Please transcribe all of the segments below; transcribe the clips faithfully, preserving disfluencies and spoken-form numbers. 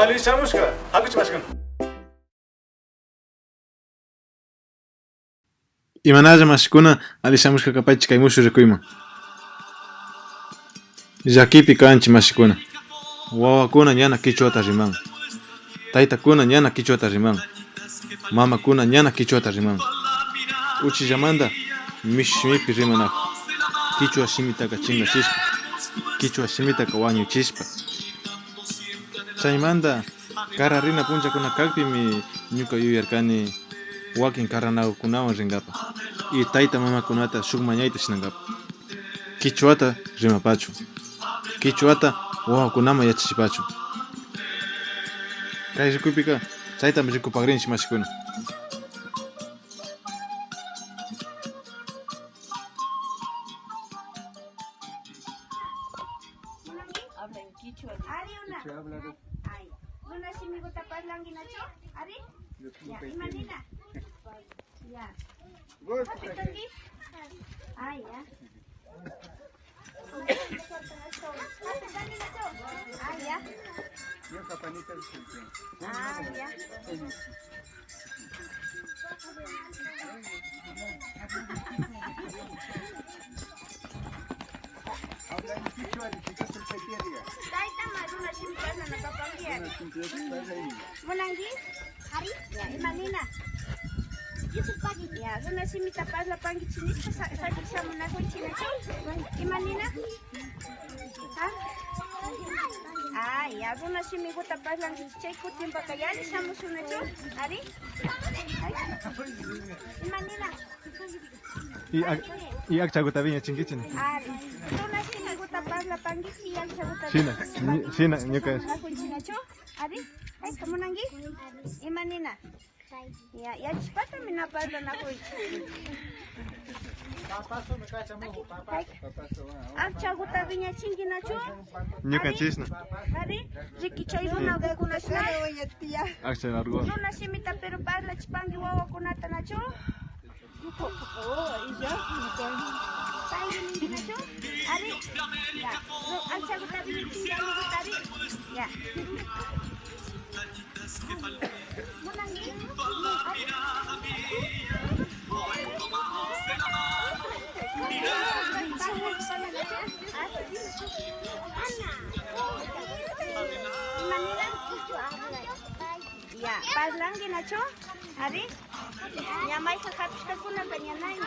Alli shamushka, hakuchi mashikuna. Imanalla mashikuna, alli shamushka kapaychi kay mushuk rikuyman. Llakipi kanchi mashikuna. Wawakuna ñana kichwata riman. Taytakuna ñana kichwata riman. Mamakuna ñana kichwata riman. Uchillamanta mishu shimipi rimanakun. Kichwa shimitaka chinkachishpa, kichwa shimitaka wañuchishpa. Chaymanta kararina punchakuna kakpimi ñuka yuyarkani wakin karanakukunawan rinkapak y tayta mamakunata shuk mañayta shinankapak. Kichwata rimapachun. Kichwata wawakunaman yachachipachun. Kay rikuypika chaytami rikupakrinchik mashikuna. Habla en quichua. Ari una. Quichwa habla de Ay. Runa shimiguta parlankinachu? Ari? Ya, imanina. Ya. Vos, Ay, ya. Ay, ya. Yo, Japanita, disculpe. Ah, ya. Habla en quichua, dice, ¿qué es el que quiere? Tayta, ma, runa shimi parlana kapanki. Runa shimi parlana kapanki. Munanki? Ari? Ya, imanina? Ya, runa shimita parlapankichi nishpa sa-, sakishamunakunchinachu? Imanina? Ah? Ah, ya, runa shimiguta parlankichi chay kutinpaka yalli shamushunachu? Ari? Ay. Imanina? Y ak-, y akchaguta wiñachinkichina. Ari. Runa shimiguta parlapankichi y akchaguta Shina, wiñachinkichi. Ñi-, shina, ñuka. Shamunakunchinachu? Ari? Ay, kamunanki? Imanina? Ya, yachashpatami na parlanakuychi. Papaso me cacha mujo, papaso. Papaso, ah, ah. Akchaguta wiñachinkinachu? Ñukanchishna. Ari, riki chay runagukuna shina. Akcha largo. Runa shimita pero parlachipanki wawakunata nachu? Oh, y ya. Payki ninkinachu? Ari, ya. Akchaguta wiñachinki amiguta, ari. Ya. Ya, parlankinachu? Ari? Ña mayjan japishkakunaka ña nayan.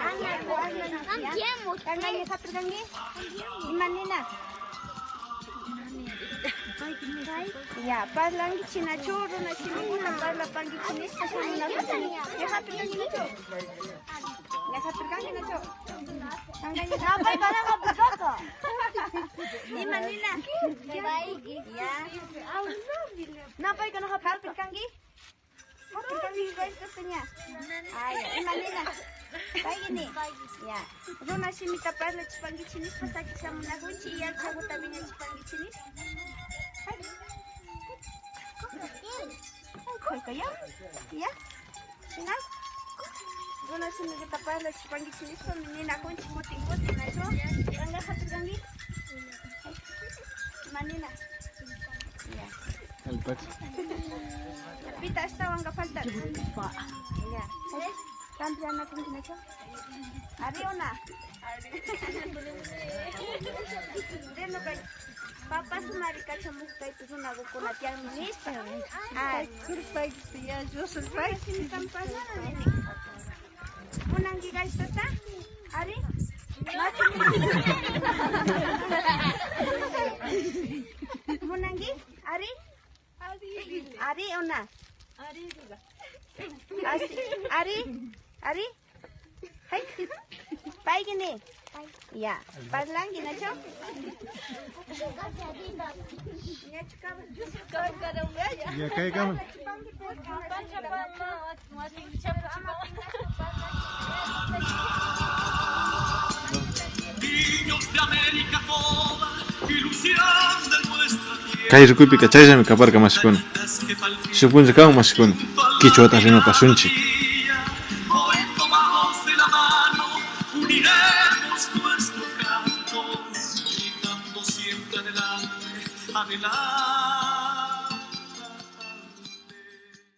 Kanka ña japirkanki? Imanina? Ya, parlankichinachu, runa shimikuta parlapankichi nishpa shamunakuta. Ña japirkankinachu? Ña japirkankinachu? Kanka ña japirkanki. Imanina? Ya. Na payka na japirkanki? Japirkanki, kayshka ña. Ay, imanina? Paygini. Ya. Runa shimita parlachipankichi nishpa saki shamunakunchi y akchaguta wiñachipankichi nishpa. Ay. Ay, kayka ya. Ya. Shina. Runa shimiguta parlachipankichi nishpami ninakunchi kutin kutin, nachu? Kanka japirkanki? Imanina? Ya. Allpacha. Pita ashtawanka faltan? Ya. Tanteanakunkinachu? Ari o na? Ari. Reno kay. Papaso mari kachamuk kaypi runagukuna tiyanmi nishpa. Ay. Surprise, ya, yo surprise. Munanki galletata? Ari? Munanki? Ari? Ari o na? Ari. Asi. Ari? Ari? Hay. Paygini. Ya. Parlanki, nachu? Ya, kaykama. Kay rikuypika chayllami kaparka, mashikuna. Shuk punlla kan, mashikuna. Kichwata rimapashunchik.